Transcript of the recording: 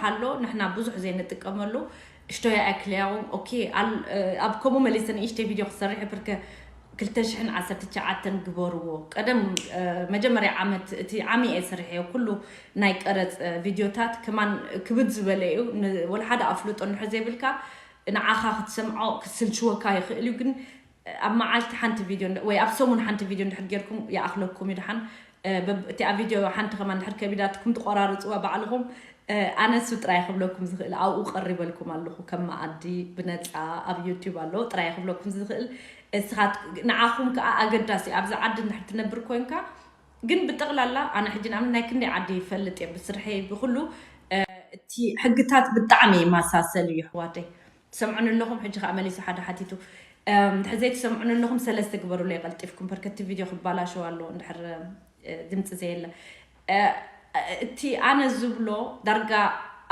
ኣሎ፣ ንሕና ብዙሕ ዘይንጥቀመሉ እሽቶ የኣክል ያው። ኦኬ፣ ኣብ ከምኡ መሊሰ ንእሽተይ ቪድዮ ክሰርሕ ብርከ ክልተ ሽሕን ዓሰርተ ትሽዓተን ግበርዎ። ቀደም መጀመርያ ዓመት እቲ ዓሚ እየ ሰሪሐዮ ኩሉ ናይ ቀረፅ ቪድዮታት ከማን ክብድ ዝበለ እዩ። ወላ ሓደ ኣፍልጦ እንድሕር ዘይብልካ ንዓኻ ክትሰምዖ ክስልችወካ ይኽእል እዩ፣ ግን ኣብ መዓልቲ ሓንቲ ቪድዮ ወይ ኣብ ሰሙን ሓንቲ ቪድዮ እንድሕር ጌርኩም ይኣኽለኩም እዩ። ድሓን እቲኣ ቪድዮ ሓንቲ ከማን እንድሕር ከቢዳትኩም ትቆራርፅዋ ባዕልኹም። ኣነ እሱ ጥራይ ክብለኩም ዝኽእል ኣብኡ ቀሪበልኩም ኣለኹ፣ ከም መኣዲ ብነፃ ኣብ ዩቲዩብ ኣሎ ጥራይ ክብለኩም ዝኽእል። እስኻት ንዓኹም ከዓ ኣገዳሲ ኣብዚ ዓዲ እንድሕር ትነብር ኮንካ ግን ብጠቕላላ ኣነ ሕጂ ንኣብነት ናይ ክንደይ ዓዲ ይፈልጥ እየ ብስርሐይ ብኩሉ። እቲ ሕግታት ብጣዕሚ ይመሳሰል እዩ ኣሕዋተይ። ትሰምዑኒ ኣለኹም? ሕጂ ከዓ መሊሱ ሓደ ሓቲቱ። ሕዘይ ትሰምዑኒ ኣለኹም? ሰለስተ ግበሩለይ ቀልጢፍኩም፣ በርከቲ ቪድዮ ክባላሸው ኣሎ እንድሕር ድምፂ ዘየለ። እቲ ኣነ ዝብሎ ዳርጋ